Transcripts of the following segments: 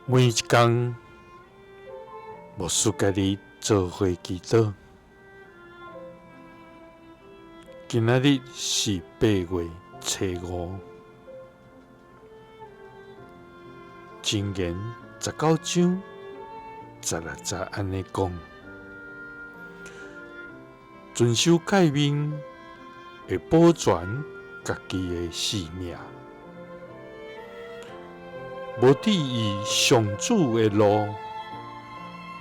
每一工，牧师佮你做伙祈祷。今仔日是8月初5，箴言19章16节按呢讲：遵守诫命会保全家己的性命。无注意上主的路，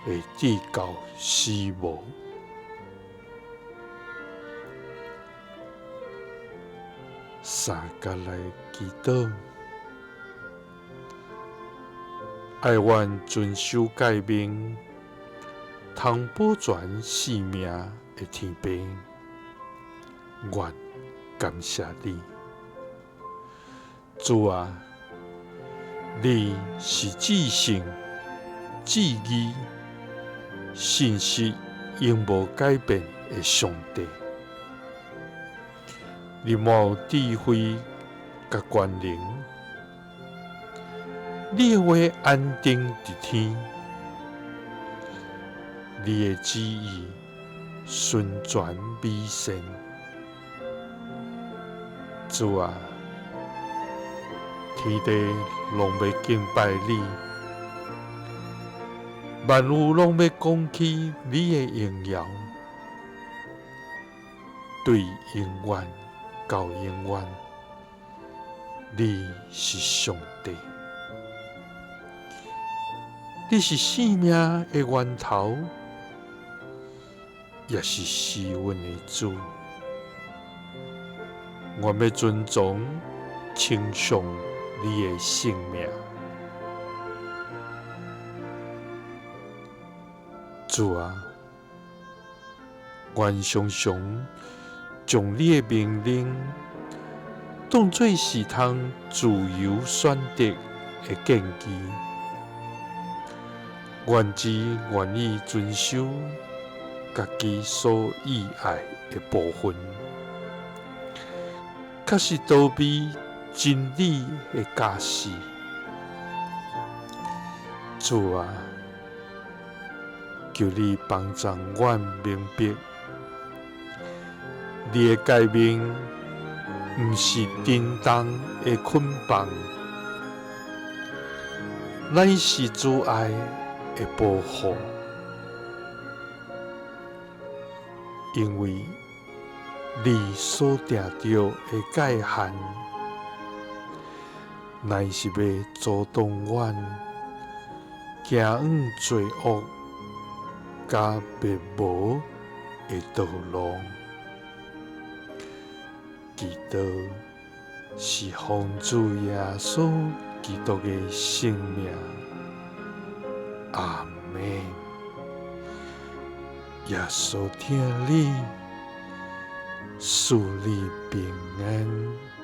会至到死无。三角来祈祷，爱阮遵守诫命，通保全性命的天父，阮感谢你，主啊！你是至圣、至义、信实永无改变的上帝。你满有智慧佮权能，你的话安定伫天，你的旨意纯全美善。主啊！天地拢欲敬拜你，万有拢欲讲起你的荣耀，对永远到永远，你是上帝，你是生命的源头，也是施恩的主。我欲尊崇、称颂你的圣名，主啊，愿常常将你的命令当做是通自由选择的根基，愿只愿意遵守家己所意爱的部分，确实逃避真理的教示。主啊，求你帮助阮明白，你的诫命毋是沉重的捆绑，乃是慈爱的保护，因为你所定著的界限，乃是欲阻挡阮行往罪恶佮灭无的道路。祈祷是奉主耶稣基督的圣名，阿们。耶稣疼你，赐你平安。